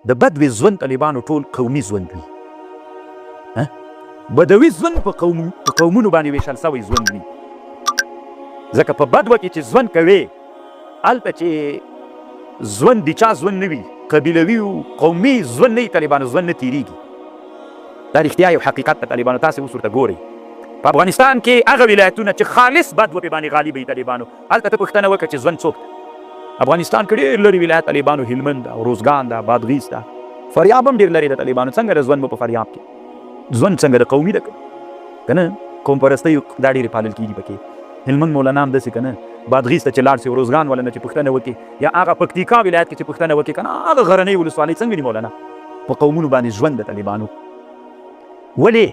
د بدوي ژوند طالبانو ټول قومي ژوند وي. بدوي ژوند په قوم په قومونو باندې ویشل شوی ژوند وي، ځکه په بدوه کې چې ژوند کوي هلته چې ژوند د چا ژوند نه وي، قبیلوي او قومي ژوند نه وي، طالبانو ژوند نه تیریږي. دا رښتیا یو حقیقت ده طالبانو، تاسې اوس ورته ګورئ. په افغانستان کې هغه ولایتونه چې خالص بدوه پې باندې غالب وي طالبانو، هلته ته پوښتنه وکړه چې ژوند څوک ده. افغانستان کې ډېر لرې ولایت طالبانو هلمند ده، روزګان ده، بادغیس ده، فاریاب هم ډېر لرې ده طالبانو. څنګه ده ژوند مو په فاریاب کې؟ ژوند څنګه ده؟ قومي ده که نه؟ قوم پرستۍ دا ډېرې پالل کېږي پکې. هلمند مولانا هم داسې که نه؟ بادغیس ته چې لاړ شې، روزګان والا نه چې پوښتنه وکړې، یا هغه پکتیکا ولایت کې چې پوښتنه وکړې که نه، هغه غرنۍ ولسوالۍ څنګه دي مولانا؟ په قومونو باندې ژوند د طالبانو. ولې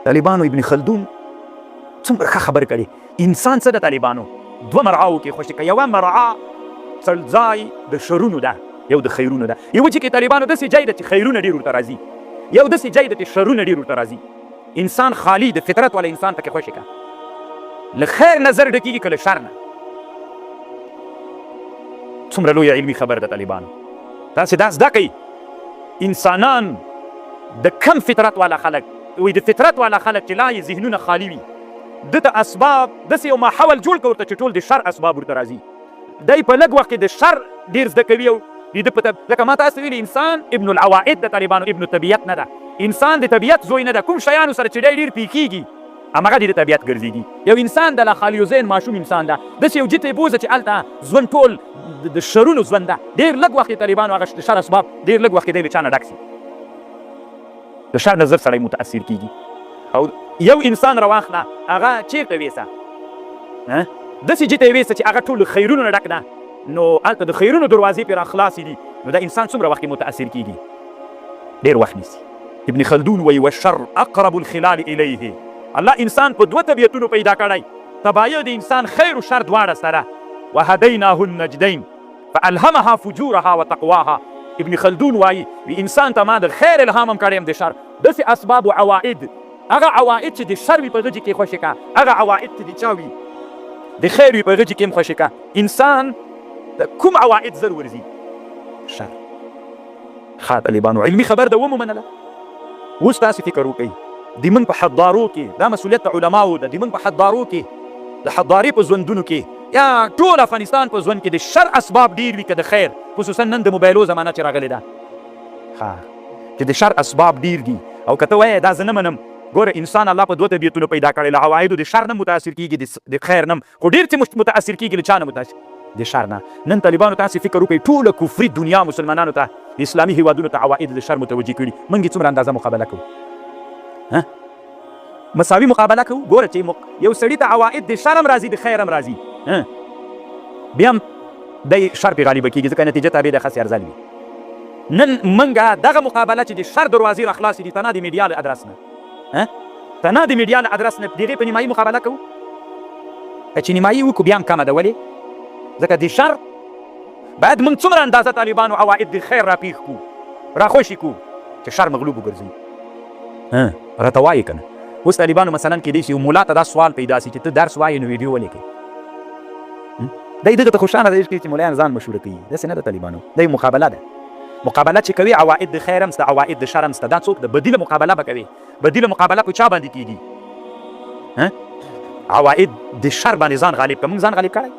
طالبانو ابن خلدون څومره ښه خبر کړي، انسان څه د طالبانو دوه مرعاو کې خوشې که یوه مرعا څړځای د شرونو ده، یو د خیرونو ده. یو چې کې طالبانو داسې جای ده چې خیرونه ډېر ورته راځي، یو داسې جای ده چې شرونه ډېر ورته راځي. انسان خالی د فطرت والا انسان پکې خوشې که له خیر نه زر ډکېږي که له شر نه. څومره لویه علمي خبره ده طالبانو، تاسې دا زده کړئ. انسانان د کم فطرت والا خلک وي، د فطرت والا خلک چې لا یې ذهنونه خالي وي، ده ته اسباب داسې یو ماحول جوړ کړه ورته چې ټول د شر اسباب ورته راځي. دی په لږ وخت کې د شر ډېر زده کوي او د ده په لکه ما تاسو ویلي انسان ابن العوائد د طالبانو، ابن الطبیعت نه ده. انسان د طبیعت زوی نه ده، کوم شیانو سره چې دی ډېر پېښېږي همغه د طبیعت ګرځېږي. یو انسان د لا خالي ذهن ماشوم انسان ده، داسې یو جي ته یې بوځه چې هلته ژوند ټول د شرونو ژوند ده. ډېر لږ وخت کې طالبانو هغه د شر اسباب ډېر لږ وخت کې دی له چا نه ډک سي، د شر نه زر سړی متاثر کېږي. او یو انسان راواخله هغه چېرته ویسه، داسې جي ته یې ویسه چې هغه ټول خیرونو نه ډک ده، نو هلته د خیرونو دروازې پرې راخلاصې دي، نو دا انسان څومره وخت کې متاثر کېږي؟ ډېر وخت نیسي. ابن خلدون وایي والشر اقرب الخلال الیه. الله انسان په دوه طبیعتونو پیدا کړی، طبایع د انسان خیر او شر دواړه سره. وهدیناه النجدین فالهمها فجورها وتقواها. ابن خلدون وایي وی انسان ته ما د خیر الهام هم کړی هم د شر، داسې اسباب او عواید، هغه عواید چې د شر وي په غجي کې خوشې کا، هغه عواید چې د چا وي د خیر وي په غجي کې هم خوشې کا. انسان ته کوم عواید زر ورځي؟ شر. ښه طالبانو علمي خبر ده ومو منله. اوس تاسې فکر وکړئ د موږ په حدارو کې دا مسؤلیت د علماو ده، د موږ په حدارو کې د حدارې په ژوندونو کې یا ټول افغانستان په ژوند کې د شر اسباب ډیر وي که د خیر؟ خصوصا نن د موبایلو زمانه چې راغلې ده، ښه چې د شر اسباب ډیر دي. او که ته وایې دا زه نه منم، ګوره انسان الله په دوه طبیعتونو پیدا کړی، له عوایدو د شر نه متاثر کیږي، د خیر نه، خو ډیر چې متاثر کیږي له چا نه متاثر؟ د شر نه. نن طالبانو تاسې فکر وکړئ ټوله کفري دنیا مسلمانانو ته اسلامي هیوادونو ته عواید د شر متوجه کړي، موږ یې څومره اندازه مقابله کوو؟ ها مساوي مقابله کوو؟ ګوره چې یو سړي ته عواید د شر هم راځي د خیر هم راځي، بیا هم دی شر پرې غالبه کیږي، ځکه نتیجه تابع ده، خاصې ارزل وي. نن موږ دغه مقابله چې د شر دروازې را خلاصې دي تنها د میډیا له ادرس نه، تنها د میډیا له ادرس نه دغې په نیمایي مقابله کوو، که چې نیمایي وکړو بیا هم کمه ده. ولې؟ ځکه د شر باید موږ څومره اندازه طالبانو عواید د خیر راپېښ کړو، راخوشې کړو چې شر مغلوب وګرځي. راته وایې که نه؟ اوس طالبانو مثلا کېدای شي یو ملا ته دا سوال پیدا شي چې ته درس وایې نو ویډیو ولې کوې؟ دی دغه ته خوشحاله دی چې ملایان ځان مشهوره کوي. داسې نه ده طالبانو، دا یو مقابله ده. مقابله چې کوي عواید د خیر هم سته، عواید د شر هم سته. دا څوک ده؟ بدیله مقابله به کوي. بدیله مقابله په چا باندې کیږي؟ عواید د شر باندې ځان غالب کړه. موږ ځان غالب کړی،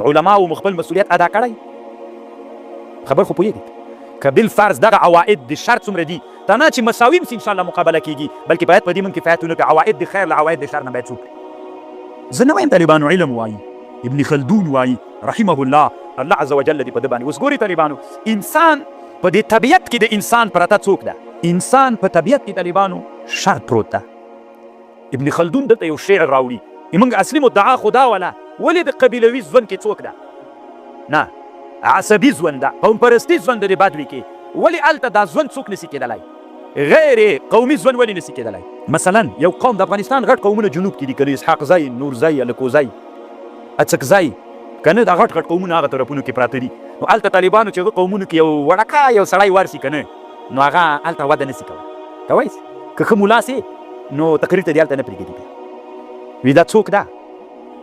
علماو مو خپل مسؤلیت ادا کړی، خبر خو پوهېږئ که بالفرض دغه عواید د شر څومره دي، تنها چې مساوي هم سي انشاءالله مقابله کیږي، بلکې باید په دې موږ کفایت ونه کړو. عواید د خیر له عواید د شر نه باید څوک زه نه وایم طالبانو علم وایي، ابن خلدون وایي رحمه الله، الله عز وجل دې په ده باندې. اوس ګورئ طالبانو انسان په دې طبیعت کې د انسان پرته څوک ده؟ انسان په طبیعت کې طالبانو شر پروت ده. ابن خلدون دلته یو شعر راوړي، موږ اصلي مدعا خو دا وله، ولې د قبیلوي ژوند کې څوک ده؟ نه عصبي ژوند ده، قوم پرستي ژوند ده بدوي کې، ولې هلته دا ژوند څوک نسی کېدلای؟ غیر قومي ژوند ولې نسی کېدلای؟ مثلا یو قوم د افغانستان غټ قومونه جنوب کې دي، کنه اسحاقزی، نورزی، الکوزی، اڅکزی، کنه دا غټ غټ قومونه هغه طرفونو کې پراته دي. نو هلته طالبانو چې هغه قومونو کې یو وړکه یو سړی ورسي کنه، نو هغه هلته وده نسی کولی، کوی سي که ښه ملا سي نو تقریر ته دې هلته نه پرېږدي، بیا وي دا څوک ده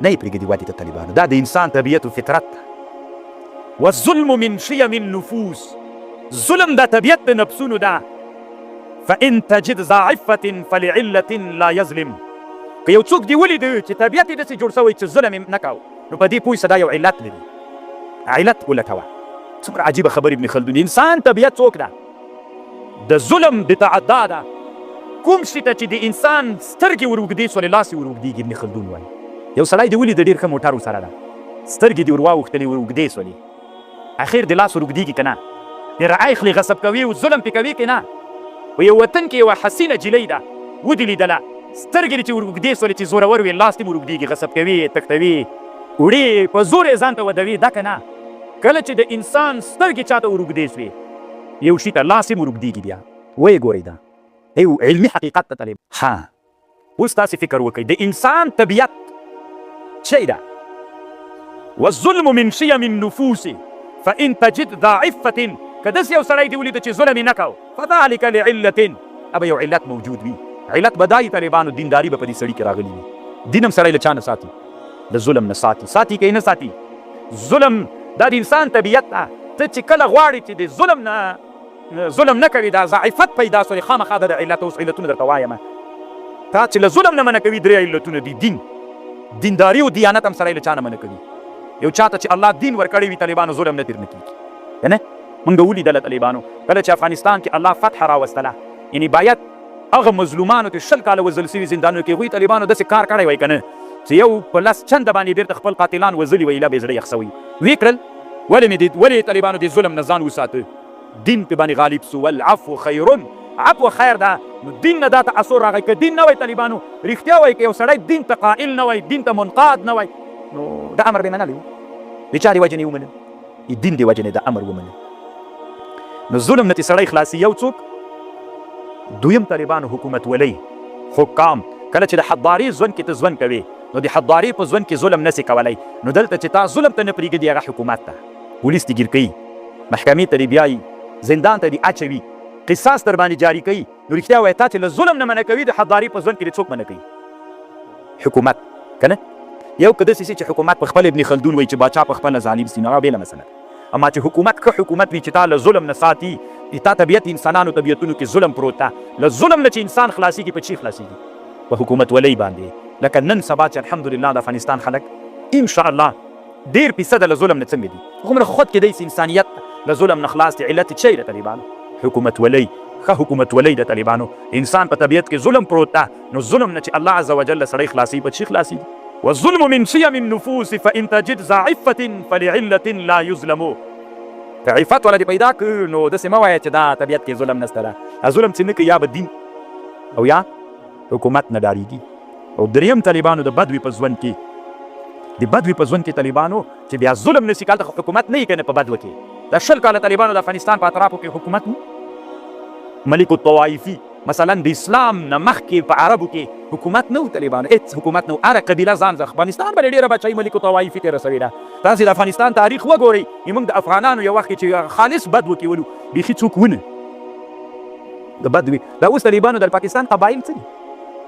نه یې پرېږدي ودې ته طالبانو. دا د انسان طبیعت او فطرت ده. والظلم من شیم النفوس، ظلم د طبیعت د نفسونو ده. فان تجد ذا عفة فلعلة لا یظلم، که یو څوک دې ولید چې طبیعت یې داسې جوړ شوی چې ظلم یې نه کاوه، نو په دې پوه شه دا یو علت لري، علت ولټوه. څومره عجیبه خبرې ابن خلدون. انسان طبیعت څوک ده؟ د ظلم د تعدا ده. کوم شي ته چې د انسان سترګې ور اوږدې سولې، لاس یې ور اوږدېږي. ابن خلدون وایي یو سړی دې ولید، ډېر ښه موټر ورسره ده، سترګې دې ور واوښتلې، ور اوږدې سولې، اخر د لاس ور اوږدېږي که نه؟ د راایخلي، غصب کوي او ظلم پې کوي که نه؟ په یو وطن کې یوه حسینه جلۍ ده، ودې لیدله، سترګې دې چې ور اوږدې سولې، چې زورور وي، لاس دې ور اوږدېږي، غصب کوي یې، تښتوي، وړي یې، په زور یې ځان ته ودوي، دا که نه؟ کله چې د انسان سترګې چاته ور اوږدې سوې یو شي ته، لاس یې ور اوږدېږي، بیا ویې ګورئ، دا یو علمي حقیقت ده طالب. ها اوس تاسې فکر وکړئ، د انسان طبیعت چی ده؟ والظلم من شیم النفوس فان تجد ذا عفة، که داسې یو سړی دې ولید چې ظلم یې نه کاوه، فذلک لعلة، دا به یو علت موجود وي. علت به دا وي طالبانو، دینداري به په دې سړي کې راغلي وي. دین هم سړی له چا نه ساتي؟ له ظلم نه ساتي. ساتي که یې نه ساتي؟ ظلم دا د انسان طبیعت ده. ته چې کله غواړې چې د ظلم نه ظلم نه کوي، دا ضعیفت پیدا سو، خامخا د علت. اوس علتونه درته وایم. تا چې له ظلم نه منع کوي، درې علتونه دي. دین، دینداری او دیانت هم سړی له چا نه منع کوي. یو چاته چې الله دین ورکړی وي طالبانو، ظلم نه تیر نه کیږي کنه. مونږ ولیدله طالبانو، کله چې افغانستان کې الله فتح راوستله، یعنی باید هغه مظلومانو چې 20 کاله وزل سوي زندانونو کې، هغوی طالبانو داسې کار کړی وای کنه چې یو په لس چنده باندې بیرته خپل قاتلان وزلي وای، لا به یې زړه یخ سوی وی. کړل ولې مې دې، ولې طالبانو دې ظلم نه ځان وساته؟ دین په باندې غالب سو. والعفو خیر، عفو خیر ده. نو دین نه دا تاثر راغی. که دین نه وای طالبانو، رښتیا وای، که یو سړی دین ته قائل نه وای، دین ته منقاد نه وای، نو دا امر به منلی وو؟ د چا د وجې نه یې ومنل؟ د دین د وجې نه دا امر ومنل. نو ظلم نه چې سړی خلاصي یو څوک. دویم طالبانو حکومتولۍ، حکام، کله چې د حدارې ژوند کې ته ژوند کوې، نو د حدارې په ژوند کې ظلم نسې کولی. نو دلته چې تا ظلم ته نه پرېږدي هغه حکومت ته، پولیس دې ګیر کوي، محکمې ته دې بیایي، زندان ته دې اچوي، قصاص در باندې جاري کوي. نو رښتیا وایه، تا چې له ظلم نه منع کوي، د حدارې په ژوند کې دې څوک منع کوي؟ حکومت که نه؟ یو که داسې سي چې حکومت په خپل، ابن خلدون وایي چې باچا په خپله ظالم سي، نو هغه بېله مسله ده. اما چې حکومت ښه حکومت وي چې تا له ظلم نه ساتي، د تا طبیعت، انسانانو طبیعتونو کې ظلم پروت ده، له ظلم نه چې انسان خلاصیږي، په چی خلاصیږي؟ په حکومتولۍ باندې. لکه نن سبا چې الحمدلله د افغانستان خلک ان شاء الله ډیر فیصده له ظلم نه څنګه دي، هغومره خود کېدای سي انسانیت له ظلم نه خلاص دي. علت یې چی ده طالبانو؟ حکومتولۍ، ښه حکومتولۍ ده طالبانو. انسان په طبیعت کې ظلم پروت ده، نو ظلم نه چې الله عز وجل سړی خلاصوي، په چی خلاصیږي؟ والظلم من شیم النفوس فان تجد ذا عفة فلعلة لا یظلم. که عفت ولا دې پیدا کړ، نو داسې مه وایه چې دا طبیعت کې ظلم نشته. ده ظلم چې نه کوي، یا به دین او یا حکومت نه ډاریږي. او دریم طالبانو د بدوي په ژوند کې، د بدوي په ژوند کې طالبانو چې بیا ظلم نسی کال ته حکومت نه یې کنه. په بدو کې د 20 کاله طالبانو د افغانستان په اطرافو کې حکومت وو ملک الطوایفي. مثلا د اسلام نه مخکې په عربو کې حکومت نه و طالبانو، هیڅ حکومت نه و، هره قبیله ځان ځان. افغانستان باندې ډېره بچای ملک الطوایفي تېره سوې ده. تاسې د افغانستان تاریخ وګورئ، موږ د افغانانو یو وخت کې چې خالص بدو کې ولو، بیخي څوک ونه د بدوي. دا اوس طالبانو د پاکستان قبایل څه دي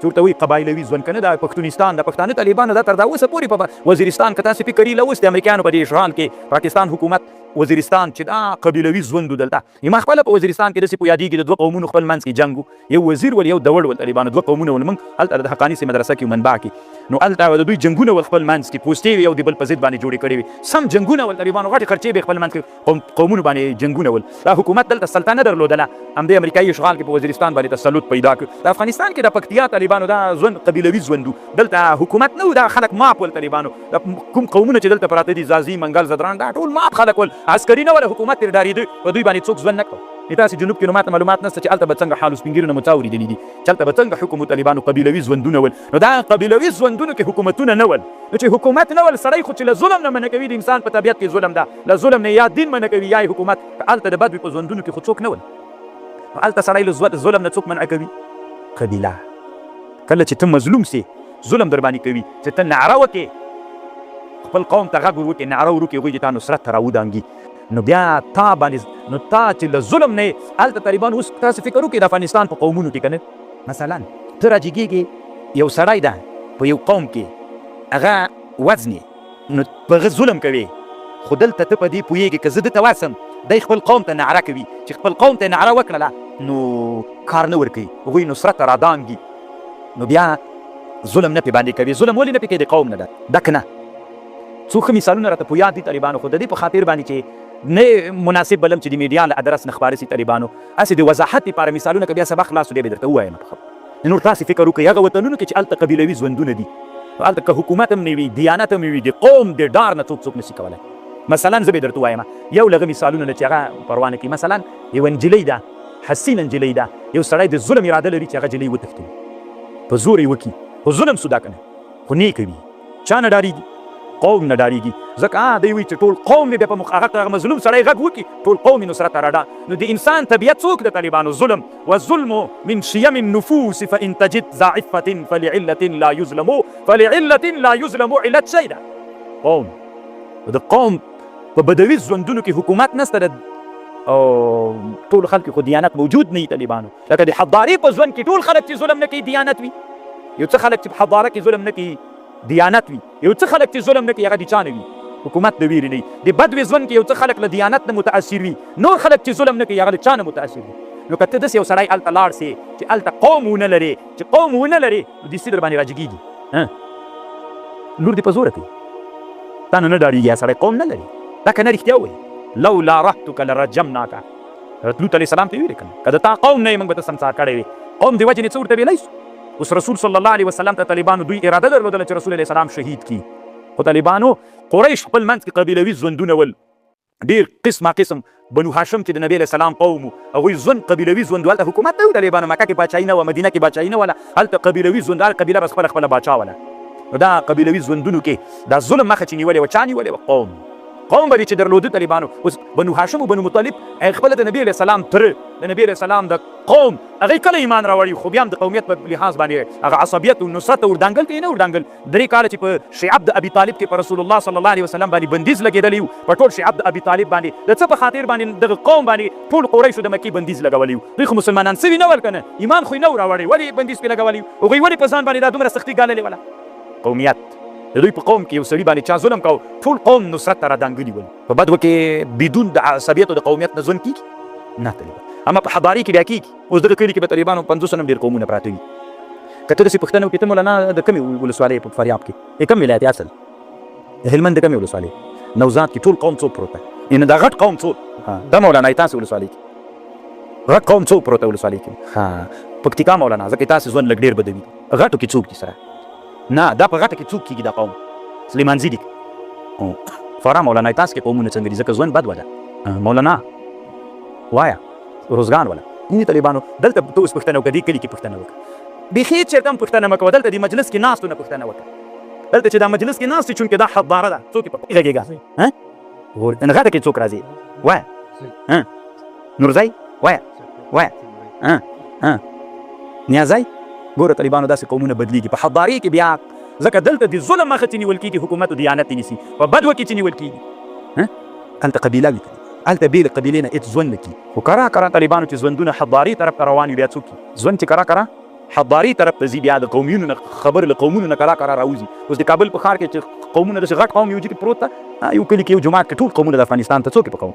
چې ورته وایي قبایلوي ژوند که نه؟ دا پښتونستان د پښتانه طالبانو دا تر دا اوسه پورې په وزیرستان که تاسې فکر یې له اوس د امریکایانو په دې اشغال کې پاکستان حکومت وزیرستان چې دا قبیلوي ژوند دلته. ما خپله په وزیرستان کې داسې په یادېږي، د دوه قومونو خپل منځ کې جنګ و، یو وزیر ول، یو دوړ ول طالبانو، دوه قومونه ول. موږ هلته د حقاني سي مدرسه کې منبع کې، نو هلته د دوی جنګونه ول خپل منځ کې، پوستې وې یو د بل په ضد باندې جوړې کړې وې، سم جنګونه ول طالبانو، غټې خرچې به خپل منځ کې قومونو باندې جنګونه ول. دا حکومت دلته سلطه نه درلودله، همدې امریکایي اشغال کې په وزیرستان باندې تسلط پیدا کړ. د افغانستان کې د پکتیا طالبانو دا ژوند قبیلوي ژوند و، دلته حکومت نه و، دا خلک ماپ ول طالبانو. دا کوم قومونه چې دلته پراته دي، ځاځي، منګل، ځدراڼ، دا ټول ماپ خلک ول، عسکري نه ول، حکومت ترې ډارېده، په دوی باندې څوک ژوند نه کاوه. تاسې جنوب کې نو ماته معلومات نشته چې هلته به څنګه حال و، سپین ږیرو نه مو څه اورېدلي دي چې هلته به څنګه حکم و طالبانو، قبیلوي ژوندونه ول. نو دا قبیلوي ژوندونو کې حکومتونه نه ول. نو چې حکومت نه ول، سړی خو چې له ظلم نه منع کوي، د انسان په طبیعت کې ظلم ده، له ظلم نه یا دین منع کوي یا حکومت. هلته د بدوي په ژوندونو کې خو څوک نه ول، نو هلته سړی له ظلم نه څوک منع کوي؟ قبیله. کله چې ته مظلوم سې، ظلم در باندې کوي، چې ته نعره وکې، خپل قوم ته غږ ور وکړې، نعره ور وکړې، هغوی دې تا نصرت ته راودانګي، نو بیا تا باندې، نو تا چې له ظلم نه هلته طالبان. اوس تاسې فکر وکړئ د افغانستان په قومونو کې که نه، مثلا ته راجګېږې، یو سړی ده په یو قوم کې، هغه وزنې، نو په هغه ظلم کوي، خو دلته ته په دې پوهېږې که زه ده ته ورسم دی خپل قوم ته نعره کوي، چې خپل قوم ته یې نعره وکړله نو کار نه ورکوي، هغوی نصرت ته رادانګي نو بیا ظلم نه پې باندې کوي. ظلم ولې نه پې کوي؟ د قوم نه ده دا که نه؟ څو ښه مثالونه راته په یاد دي طالبانو، خو د دې په خاطر باندې چې نه مناسب بلم چې د میډیا له ادرس نه خپاره سي طالبانو، هسې د وضاحت لپاره مثالونه که بیا سبق خلاص شو بیا به درته ووایم په خبره. نور تاسې فکر وکړئ هغه وطنونو کې چې هلته قبیلوي ژوندونه دي نو هلته که حکومت هم نه وي دیانت هم وي د قوم د ډار نه څوک څوک نشي کولای. مثلا زه به درته ووایم یو له هغه مثالونو نه چې هغه پروا نه کوي، مثلا یوه نجلۍ ده، حسینه نجلۍ ده، یو سړی د ظلم اراده لري چې هغه نجلۍ وتښتوي، په زور یې وکړي، خو ظلم سو دا که نه، خو نه یې کوي. چا نه ډاریږي؟ قوم نه ډاریږي، ځکه دی وایي چې ټول قوم مې بیا په مخ هغه هغه مظلوم سړی غږ وکړي ټول قوم یې نصرت ته راډا. نو د انسان طبیعت څوک د طالبانو ظلم والظلم من شیم النفوس فان تجد ذا عفة فلعلة لا یظلم فلعلة لا یظلم علت شی ده قوم. د قوم په بدوي ژوندونو کې حکومت نشته د او ټول خلک خو دیانت موجود نه طالبانو، لکه د حضارې په ژوند کې ټول خلک چې ظلم نه کوي دیانت وي، یو څه خلک چې په حضاره کې ظلم نه کوي دیانت وي، یو څه خلک چې ظلم نه کوي هغه د چا نه وي؟ حکومت د ویرې نه وي. د بدوي ژوند کې یو څه خلک له دیانت نه متاثر وي، نور خلک چې ظلم نه کوي هغه له چا نه متاثر وي؟ نو که ته داسې یو سړی هلته لاړ سې چې هلته قوم ونه لرې، چې قوم ونه لرې نو دستي در باندې راجګېږي، لور دې په زوره کوي، تا نه نه ډارېږي، هغه سړی قوم نه لري. دا که نه رښتیا ووایي لولا رهتک لرجمناک، حضرت لوط علیه السلام ته یې ویلي که نه، که د تا قوم نه یې موږ به ته سمسار کړی وې، قوم د وجې نه څه ورته ویلی سو؟ اوس رسول صلی الله علیه وسلم ته طالبانو دوی اراده درلودله چې رسول علیه السلام شهید کړي، خو طالبانو قریش خپل منځ کې قبیلوي ژوندونه ول، ډیر قسمه قسم بنو هاشم چې د نبی علیه السلام قوم وو هغوی ژوند قبیلوي ژوند وو، هلته حکومت نه وو طالبانو، مکه کې باچاهي نه وه، مدینه کې باچاهي نه وله، هلته قبیلوي ژوند، هر قبیله بس خپله خپله باچا وله. نو دا قبیلوي ژوندونو کې دا ظلم مخه چې نیولې وه چا نیولې وه؟ قوم. قوم به چې درلوده طالبانو. اوس بنو هاشم او بنو مطلب خپله د نبی علیه السلام تره، د نبی علیه السلام د قوم، هغوی کله ایمان راوړی، خو بیا هم د قومیت په لحاظ باندې هغه عصبیت او نصرت ته وردانګل ته یې نه وردانګل. درې کاله چې په شعب د ابي طالب کې په رسول الله صلی الله علیه وسلم باندې بندیز لګېدلی و، په ټول شعب د ابي طالب باندې د څه په خاطر باندې دغه قوم باندې ټول قریشو د مکې بندیز لګولی و؟ دوی خو مسلمانان سوي نه ول که نه، ایمان خو یې نه و راوړی، ولې یې بندیز پرې لګولی و؟ هغوی ولې په ځان باندې دا دومره سختي ګاللې وله؟ قومیت. د دوی په قوم کې یو سړي باندې چا ظلم کاوه، ټول قوم نصرت ته رادانګلي ول. په بدو کې بدون د عصبیت او د قومیت نه ژوند کیږي؟ نه طالبان. اما په حضارې کې بیا کیږي. اوس دغه کلي کې به طالبانو 50 نه هم ډېر قومونه پراته وي. که ته داسې پوښتنه وکړې، ته مولانا د کومې ولسوالۍ په فاریاب کې، د کوم ولایت اصل؟ د هلمند د کومې ولسوالۍ؟ نوزاد کې ټول قوم څوک پروت دی؟ یعنې دا غټ قوم څوک دا مولانا یې تاسې ولسوالۍ کې غټ قوم څوک پروت دی ولسوالۍ کې؟ ها پکتیکا مولانا، ځکه تاسې ژوند لږ ډېر بدوي. غټو کې څوک دي سره؟ نه دا په غټه کې څوک کیږي دا قوم؟ سلیمانزي دي. فراه مولانا تاسو کې قومونه څنګه دي؟ ځکه ژوند بد وده مولانا وایا روزګان ولا دي طالبانو. دلته ته اوس پوښتنه وکړه، دې کلي کې پوښتنه وکړه، بیخي چېرته هم پوښتنه مه کوه، دلته د مجلس کې ناستو نه پوښتنه وکړه. دلته چې دا مجلس کې ناست چونکې دا حداره ده، څوک یې په غږېږه؟ غټه کې څوک راځي؟ وایه نورزی وایه وایه نیازی. ګوره طالبانو داسې قومونه بدلیږي په حضارې کې بیا، ځکه دلته د ظلم مخه چې نیول کېږي حکومت او دیانت نیسي، په بدو کې چې نیول کېږي هلته قبیله وي، هلته بې له قبیلې نه هېڅ ژوند نه کېږي. خو کرا کرا طالبانو چې ژوندونه حضارې طرف ته روان وي بیا څوک ژوند چې کرا کرا حضارې طرف ته ځي بیا د قومیونو نه خبر له قومونو نه کرا کرا راوځي. اوس د کابل په ښار کې چې قومونه داسې غټ قوم یو چې پروت ده، یو کلي کې یو جومات کې ټول قومونه د افغانستان ته څوک په قوم